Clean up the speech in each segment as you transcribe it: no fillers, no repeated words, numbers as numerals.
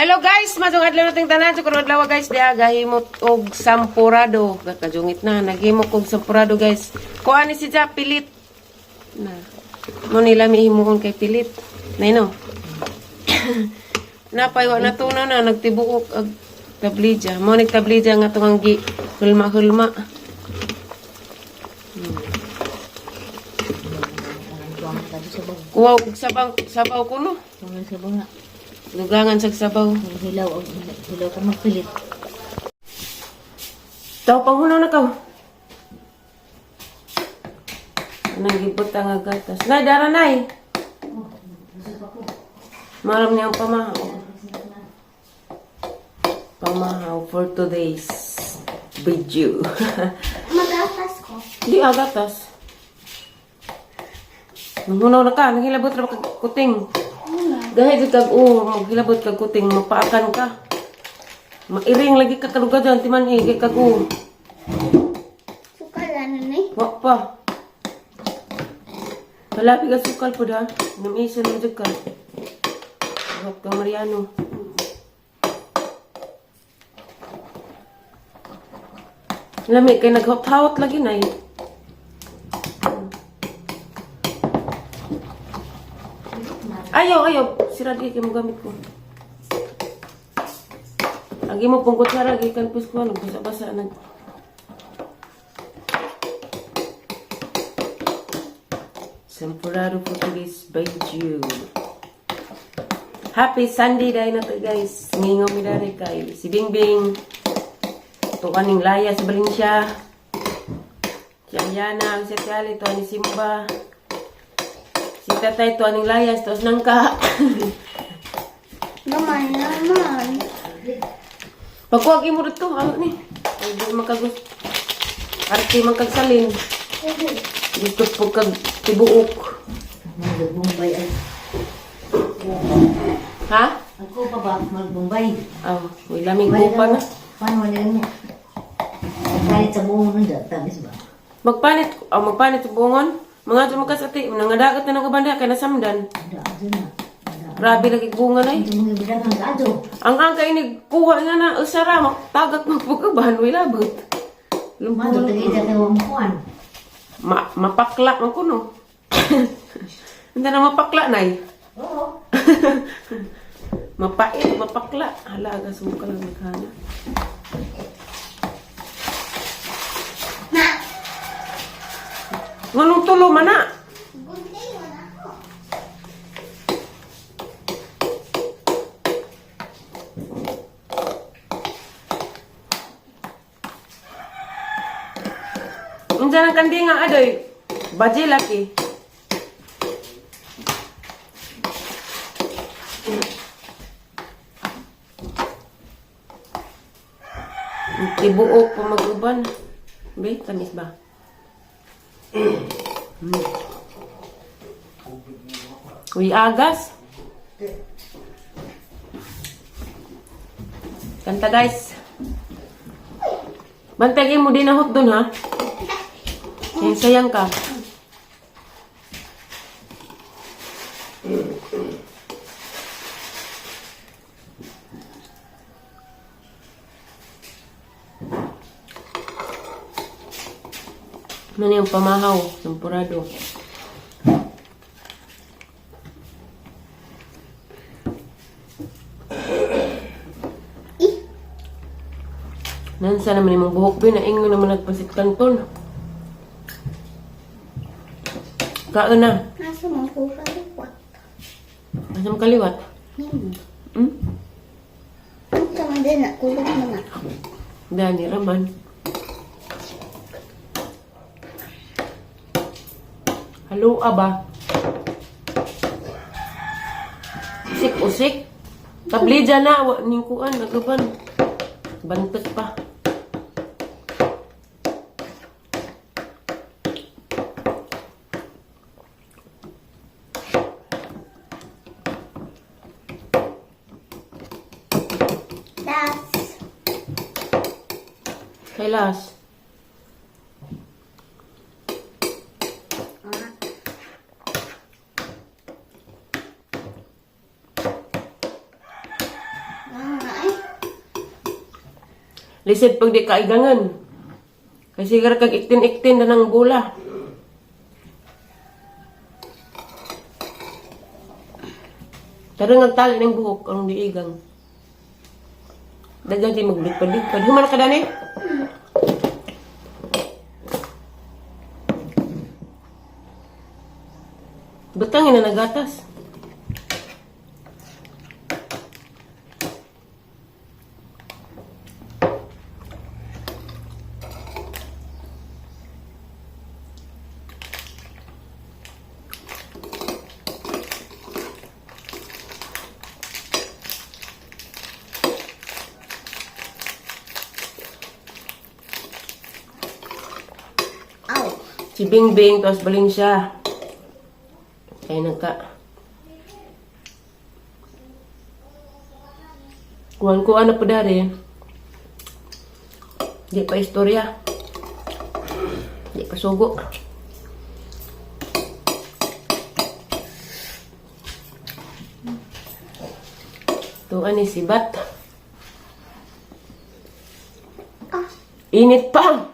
Hello guys, masong adlaw nating tanan so karon adlaw guys diha gahimot og sampurado. Kakajungit na naghimok og sampurado, guys. Kuha ni si Ja pilit. Na. Mo nila mihimuon kay pilit. Nay no. Napay wa na tunaw na nagtibuok og tablija. Mo ni tablija nga tungang gi hulma-hulma. Kuha og sabang sabaw kuno. Tungan sa bunga. Dugangan sa sabaw. Hilaw, hilaw ka magpilit. Taw panghunaw na ka. Anang gibot ang gatas. Nay, dara nay. Maram niyang pamahaw. Pamahaw for today's video. Magatas ko. Di agatas. Nanghunaw na ka, nanghilabot ra kag kuting. Dahil di kag oh, maghilabot kag kuting, mapaakan ka. Mairing lagi ka kaluga dyan, timan igi kag oh. Suka na ni. Wa pa. Palabi ka sukal po da. Namisa na dyan ka. Huwag kang Mariano. Lami kay naghot-hot lagi na eh. Ayaw, ayaw. Sira di kay mo gamit ko. Agi mo pong kutsara, gikan pus ko, nagbasa-basa na. Sampurado for today's video. Happy Sunday dahil na to, guys. Ngingaw mi dari kay si Bingbing. Tuan ning laya sa Valencia. Si Ariana, ang si Ate Ali, tuan ni Simba. Si Tatay, tuan ning layas, tuas nangka. Naman, naman. Pagkuwag imo dito, ano ni? Ay, di makagus. Arte man kag salin. Gusto po kag tibuok. Magbumbay ay. Ha? Ako pa ba magbumbay? Oh, may lamig ko pa na. Paano wala mo? Kahit sa buong mundo, tamis ba? Magpanit, oh, magpanit sa buongon. Mga tumakas ati, nangadagat na ng kabanda kay nasamdan. Ada, ada na. Ada. Grabe lagi bunga na eh. Ito mga bidangan ka adyo. Ang angka ini kuha nga na usara tagak magpagkabahan way labot. Mado Lumpong tagay ka wa mukuan. ma mapakla man kuno. Hindi na mapakla nay. Oo. Mapait, mapakla. Hala, aga sumuka lang naghana. Nganong tulo man na? Gunting man ako. Unsa nang kandinga adoy? Baji laki. Tibuok pa mag-uban. Be, tamis ba? Uy, agas. Kanta, guys. Bantay mo din ahot dun ha. Yan, sayang ka. Ano yung pamahaw? Sampurado. Nansa naman yung buhok, bin. Naingon naman nagpasit kanton. Kaon na. Nasa man ko kaliwat. Asa mo kaliwat? Nimo. Hmm? Unsa man din na kulog man ako. Dani raman. Halo, aba. Usik, usik. Tablija na, wa ning kuan, nagaban. Bantot pa. Das. Kailas. Ah. Lisod pag di kaigangan. Kasi gara kag iktin-iktin na ng bola. Tara nga tali ng buhok ang diigang. Dagan di maglipad-lipad. Human ka dani? Batangin na nagatas. Aw. Si Bingbing, tapos Valencia. Kaya nagka. Kuhan-kuhan na po dari. Di pa istorya. Di pa sugo. Tuan ni si Bat. Ah. Init pa!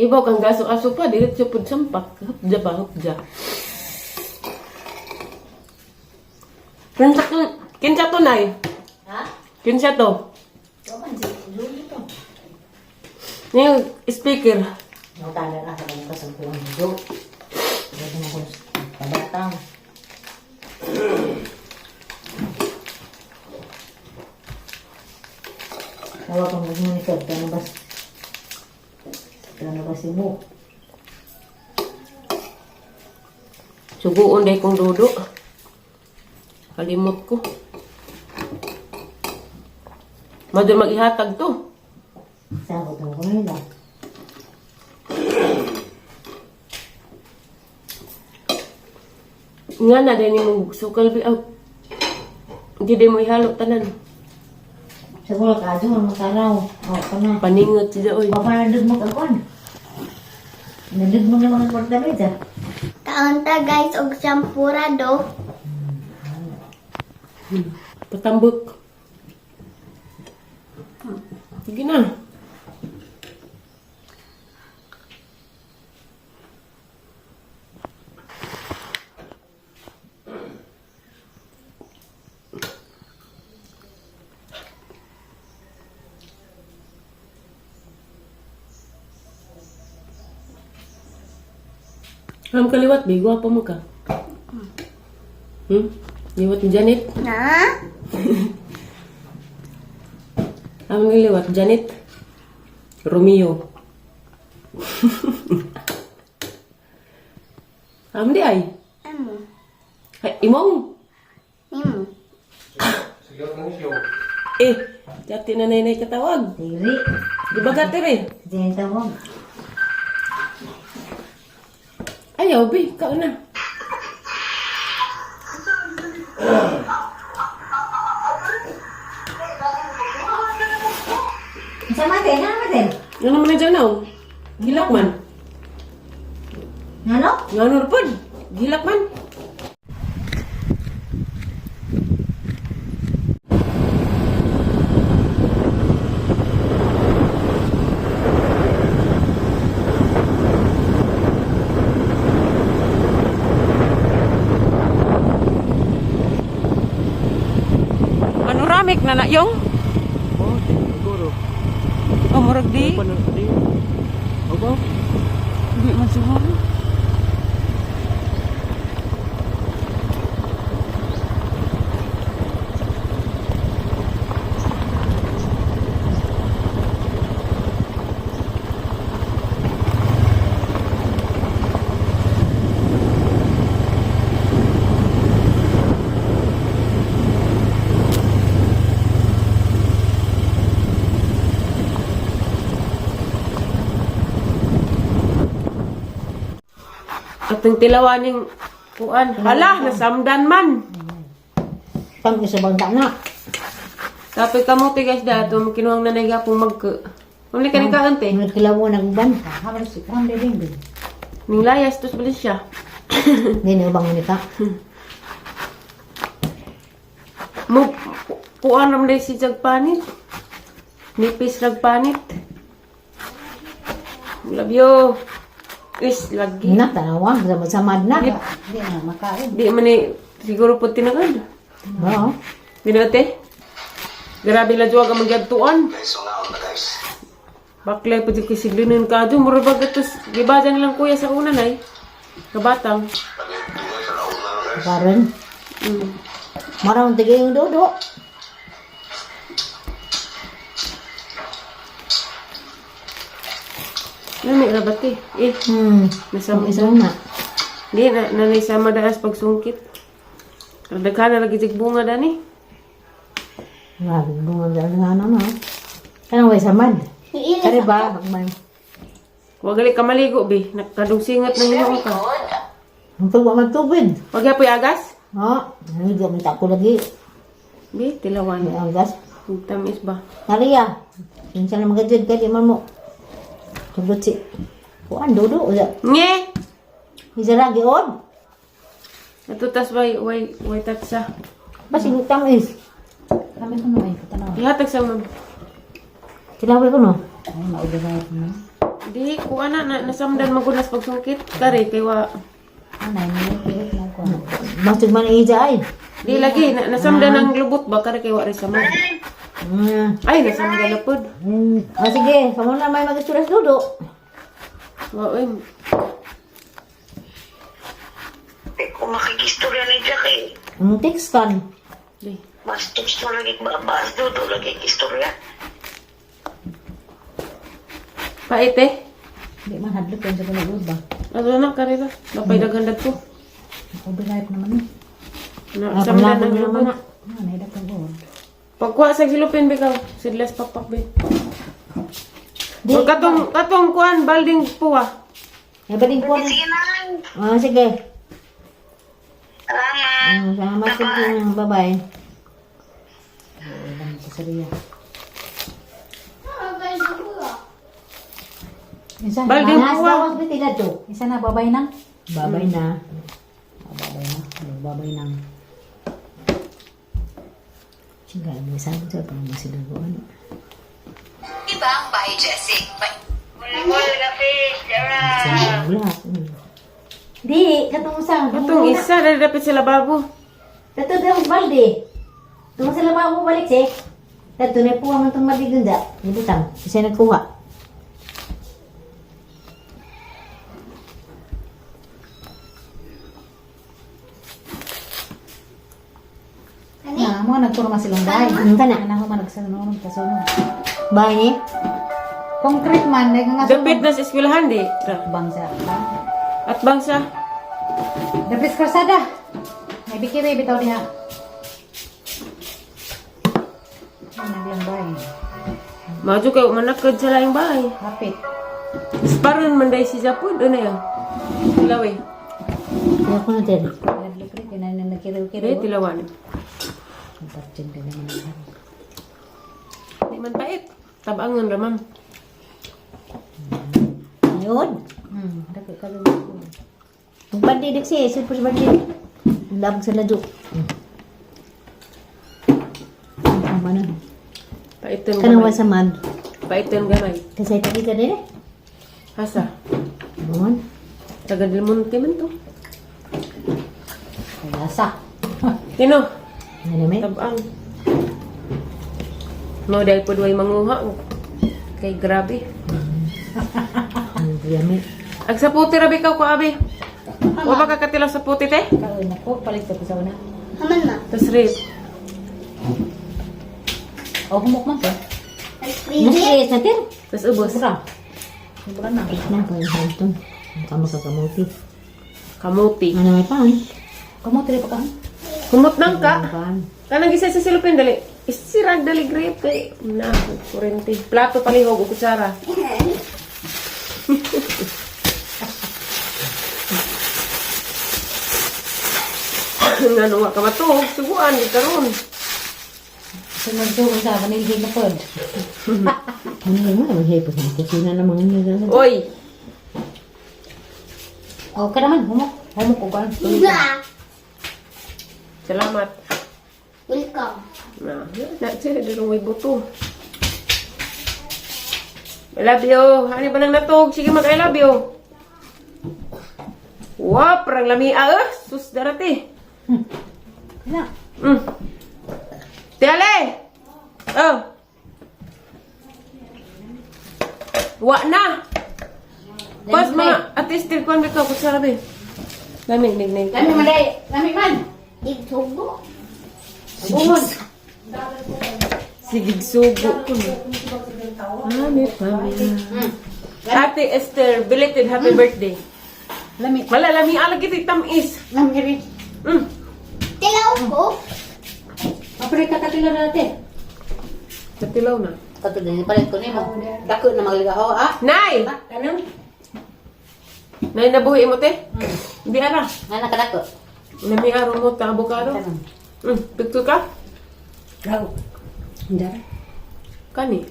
Ibaw kang gaso-aso pa, diretso pud sampak. Hupja pa, hupja. Kinsa to, kinsa to nay? Ha? Kinsa to? Kaman si Julie to. Yung speaker. Nakatala na sa kanyang kasalpuan ng Jo. Pwede mo kung pabatang. Tawa kang mag-monitor. Kano ba? Kano ba si Mo? Suguon day kong dudo. Kalimot ko. Madul mag-ihatag to. Sakot ang kanila. Nga na din yung sukal bi out. Hindi din mo ihalo tanan. Siguro ka, Jo, mataraw. O, ka na. Paningot siya oy. Baka nandun mo kakon. Nandun mo naman ang kwarta. Kaon ta guys og sampurado. Patambok. Sige na. Alam kaliwat, bi, gwapo mo ka. Liwat ni Janet. Na? Ang niliwat, Janet. Romeo. Am di ay. Amo. Ay, imong. Nimo. Eh, dati na nanay katawag. Dili. Di ba gati rin? Hindi tawag. Ayaw, bi, kao na. Sa mate, nga mate. Ano naman na dyan, oh? Gilak man. Ngano? Nga ano pod? Gilak man. Panoramic na na yung? Oh, siguro. Oh, murag di. Ano di? Opo. Di man siguro. Atong tilawan yung kuan. Hala, nasamdan man. Pang isa bang na. Tapos kamote guys da ato kinuhang nanay gapong magka. Uli ka ni kaante. Ngunit kilaw nagban. Haman si Kram bebeng. Ning layas tos bilis siya. Hindi na bang nita. Mo kuan ram day si Jagpanit. Nipis ragpanit. Love you. Is, lagi. Na, tanawa. Sama-sama na. Yep. Di na, makain. Di man ni, siguro po tinagad. Oo. Di na te. Grabe la juwa ka magyadtuan. Baklay po di ko siglinin ka dyan. Mura ba gatos, giba dyan nilang kuya sa una nay. Kabatang. Karon. Marang tigay yung dodo. Nami rabati. Eh, nasa Ang isa na. Di na nanay sama daas pagsungkit. Daghan na lagi sig bunga dani. Grabe, bunga na ano no. Kanang way samad. Iilis Kare ba? Magman. Wa gali ka maligo bi, nakadugsingat na hinuon ka. Ang tuwa magtubig. Wag yapoy agas? Ha? Ano di man tako lagi. Bi, tilawan. May anggas. Tamis ba? Maria. Kinsa na magajud kay di man mo. Tugot si Kuan dodo uya. Nge! Isa lagi on. Natutas way way way tatsa. Basi tamis. Kami ko no ay tanaw. Ihatag sa ma'am. Tilaway ko no. Ay maugay ko no. Di kuha na, na nasamdan magunas pagsungkit. Kare kay wa. Anay ni mo ko. Basig man ija ay. Di lagi na, nasamdan ang lubot ba kare kay wa rin sama. Ay nasamdan na pod. Ah, sige, kamo na may mag-isuras dodo. Wa oy. Kung makikistorya ni Jack eh. Ang text kan. Di. Bastos na lagi, babas, dudo lagi istorya. Pait eh. Di man hadlok kun sa kulog ba. Ato na kare ba. Napay daghan dadto. Maugay ko naman ni. Ah, Nasamdan ang panglabog na naman lubot. na. Anay da ko. Pagkuha sa silupin bikaw, sidlas pakpak be. Di. O, katong katong kuan balding puwa. Eh, baling ko na. Sige na. Ah, sige. Salamat. Ah, salamat sa Bye-bye. Ulam sa sariya. Isa Balding Manas puwa. daw ang bitila to. Isa na babay na. Babay na. Babay na. Babay na. Sige, may sabi sa pang masilago ano. Ibang by Jessic. By Sa wala. Di, katong usang. Katong isa dali dapat sa lababo. Tato daw balde. Tungkol sa lababo balik si. Tato na po ang itong maligunda. Ibutang. Kasi nagkuha. Na mo nagturo man silang bay. Ang kana. Ana ko man nagsunod kasunod. Bahay ni? Concrete man dai nga Dapit na sa eskwelahan di. Ra. Bangsa. At bangsa. Dapit krasada. May bikiri bitaw diha. Ana lang bay. Madyo kayo manakad sa laing bahay. Hapit. Sparon man dai si Japod ano ya? Tilaw eh. Kaya ko na din. Hadlok rin kay na nagkiriw-kiriw. Di tilawan. Ang ka naman ang Di man pait. Tabangan ra ma'am. Ayun. Dako ka lang. Ang bandi dik si, super bandi. Ang labog sa ladyo. Ang mana. Paiton Kanang gamay. wa sa mad. Paiton gamay. Kasi kita din eh. Hasa. Bungon. Taga Del Monte man to. Lasa. Tino, Ano may? tabang. Mo dahil po duway manguha. Kay grabe. Ang yummy. Ag sa puti ra bikaw ko abi. Wa ba ka katilaw sa puti te? Kaon ako palit ko sa una. Haman ma. Tas rate. O humok man to. Nag-crazy. Nasi sa tir. Tas ubos. Sobra. Sobra na. Na pa yung hanton. Ang kamo ka kamuti. Kamuti. Ano may pan? Kamo diri pa ka. Kumot nang ka. Pan. Kanang gisa sa silupin dali. Isirag dali grape kay na kurente. Plato palihog og kutsara. Ngano nga ka matuog, suguan di karon. Sunod to sa vanilhin na pod. Ano yung mga maghipos ng kusina na mga nila. Oy, O ka naman humok. Humok og kan. Ba. salamat. Welcome. Na, na siya dirong may buto. I love you. Ano ba nang natog? Sige mag I love you. Wow, parang lamia eh. Sus, darati. Na. Tiale! Oh. Wa na. Pas mga artistic kwan bitaw ko sabi. Lami nig nig. Lami man day. Lami man. Igsugo. Umon. Sige sugo ko. Mami, mami. Ate Esther, belated happy birthday. Lami. Wala lami alag ito tamis. Lami rin. Tilaw ko. Apre ka katilo na natin. Katilaw na. Katulad ni palit ko nimo. Dako na magligaw ah. Nay! Kanang Nay, nabuhi mo te? Hindi ara. Nga na kadako. Lami araw mo ta avocado. Picture ka? Raw. Ndara. Kani.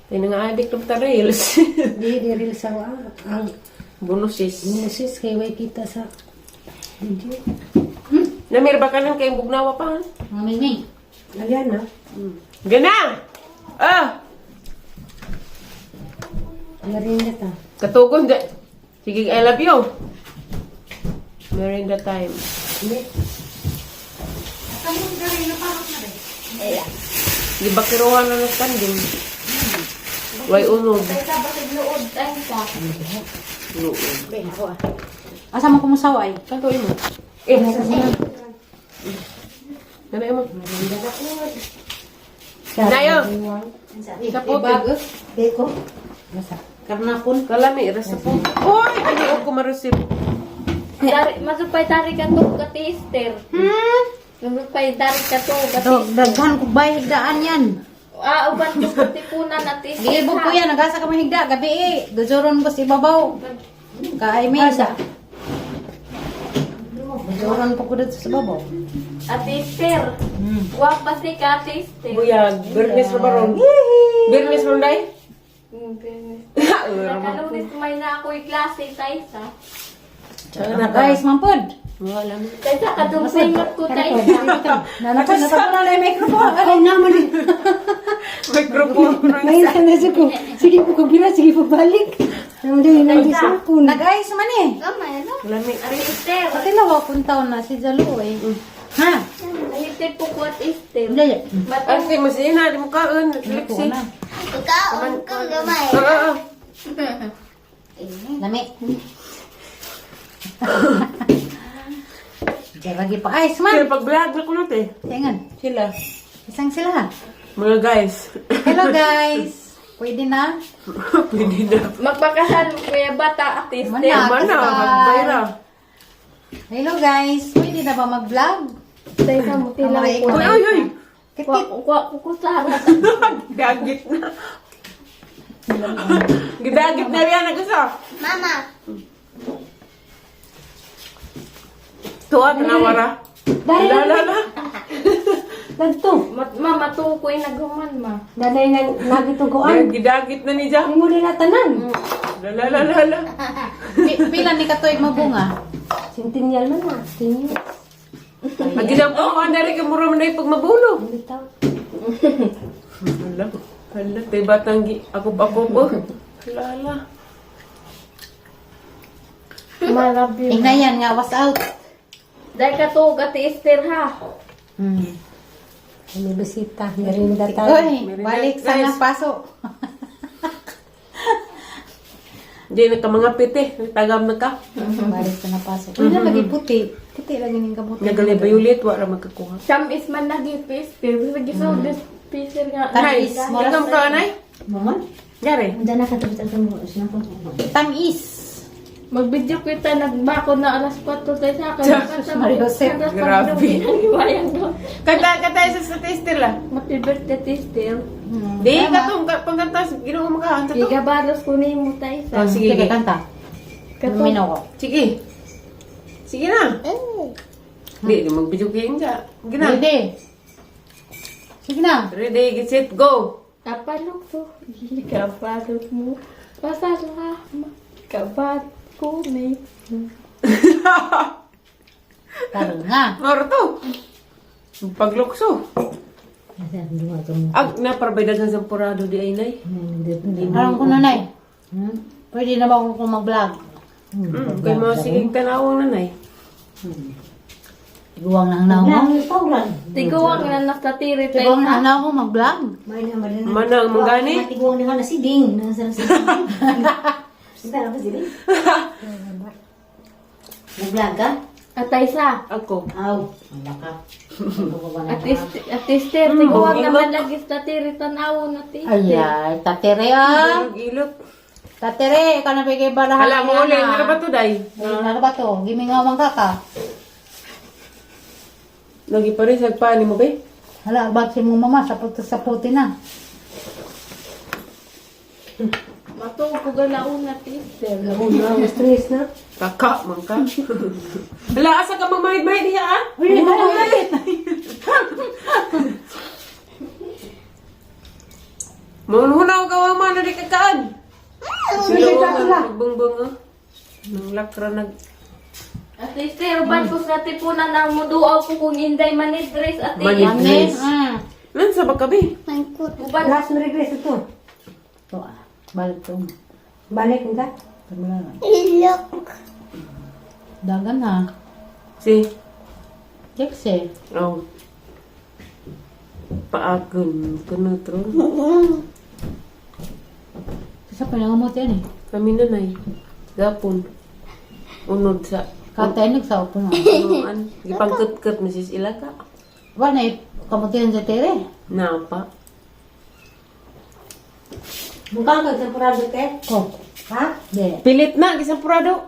Ay nga addict ng ta reels. Di di real sa wa. Ang Bonuses. musis kay way kita sa video. Namir ba ka nang kay bugnawa pa? Ha? Mga mingming. Ayan na. Gana! Ah! Merinda ta. Katugon da. Sige, I love you. Merinda time. Hindi. Di ba kiruha na ng kanding? Way unod. Kaysa basig luod ay ka. Luod. Be, ako ah. Asa man kumusaw ay? Kanto imo. Eh, Nanay mo. Nayo. Sa puti. Beko. Basta. Karnapon. Kalami, rasa po. Uy, hindi ako marusip. Dari masupay dari ka to ka taster. Masupay dari ka to ka Dog, daghan ko bay higdaan yan. Ah, uban to katipunan na taster. Gilibog ko yan, nagasa ka mahigda, gabi eh. Dujuron ko sa ibabaw. Kaay may isa. Dujuron po ko dito sa ibabaw. At taster. Wa pa si ka taster. Buyag, Bernis na baron. Bernis ron day? Nakalunis may na ako'y klase taysa. Guys, mampod. Wala na. Taysa kadungsingot ko taysa. Nanapod, napod na lang yung microphone. Ay, naman. Microphone. Ngayon sa nasa ko. Sige po, kabila, sige po, balik. Nag-ayos man eh. Gamay no? Lami. At taster. Pati lawa kung taon na si Jalo eh. Ha? Ahite po ko at taster. Hindi. Bato Ate, mas ina, di mo kaon. Lexi. na. Kaon ko gamay. Ah, ah, ah. Lami. Diyan lagi pa. Ayos man. Kaya pag-vlog na ko natin. Tingan. Sila. Isang sila ha. Mga guys. Hello guys. Pwede na? Pwede na. Magpakasal kuya bata at taster. Mana. Mana, Kasal. magbayra. Hello guys. Pwede na ba mag-vlog? Taysa mo tilaw Kamay ko. Uy, uy, uy. Kwa Kitkit. kwa ko sara. Gagit na. Gidagit na riyan nag-usa. Mama. Tuwa, tanawara. Dari La, la, la. Nagto. Mama tukoy naghuman ma. Nanay nga nagituguan. Gidagit na ni Jack. Ang muna na tanan. La, la, la, la, la. Pila ni katuig mabunga? Centennial man na. Senior. Ang ginang po, ang dari ka mura man na pag mabulo. Bitaw. Hala, hala, tay batang gi, ako ako po. Hala, hala. Marabi. Ingnayan nga was out. Dahil ka to at taster ha. May bisita. Merinda tayo. Uy, balik sa Guys. paso. Di na ka mga pite, tagam na ka. Balik sa napaso. Uy, na lagi puti. Puti lagi ning kabuti. Nagali bayulit, wala magkakuha. Sam is man nagi taster. Basta giso this taster nga. Nay, Tamis. ikaw ka anay? Maman. Yari. Unsa na katubos ang mo sa ko. Tamis. Magbidyo kita nagbako na alas 4 tayo sa akin. Jesus, Maria Jose. Grabe. Kanta, kanta isa sa taster la. Happy birthday taster. Di, katong pangkanta, ginoo makahanta to. Gigabalos ko ni mo tayo Oh, sa. sige, Sige, kanta. Kato. Luminaw ko. Sige. Sige na. Di, di magbidyo kayo nga. Gina. Ready. Sige na. Ready, get set, go. Kapalok to. Kapalok mo. Pasalamat. Kabat ko ni. Taro nga. Maro to. Paglukso. Ag na para bay daghan sampurado di ay nay. Alam ko na, Nay. Pwede na ba ako kung mag-vlog? Kay mga sigig tanawang nanay. Tiguang na ang naong mo. Tiguang na nasa tiri tayo. Tiguang na ang naong mo mag-vlog. Manang manggani. Matiguang na nga na si Ding. Nasa na si Ding. Kita na ba si Ding? Nag-vlog ka? Atay sa. Ako. Aw, wala ka. At Esther, tiguang naman lagi sa tiri tanaw na ti. Ay, tatere ah. Ilok. Tatere, ikaw na bigay barahan. Hala mo ulit, ano ba to day? Ano ba to? Gimingaw man ka ka. Lagi pa rin sagpani mo be. Hala, ba't si mong mama? Sapot sa puti na. Matuog ko galaon na ti Esther. Stress na. Kaka, man ka. Hala, asa ka magmahid-mahid diha ah? Hindi mo ulit. Maunhunaw ka wa man na di kakaan. Sila nagbungbong ah. Nang lakra nag At Esther, uban ko sa tipunan ang muduaw ko kung inday manidres at Manidres. Nan sa ba kabi? Uban Last mo regress ito. Ito ah. Balik to. Balik ka? Ilok. Dagan ha. Si. Jekse. Oh. Paakon kuno tro. Sa pinangamot yan eh. Kami nanay. Gapon. Unod sa Katay nagsaw po na. Anuan, gipangkut-kut Mrs. Ilaka. Wala na eh. Kamutihan sa tere. Napa. Mukha ka, temporado te. Oh. Ha? Di. Pilit na, gisampurado.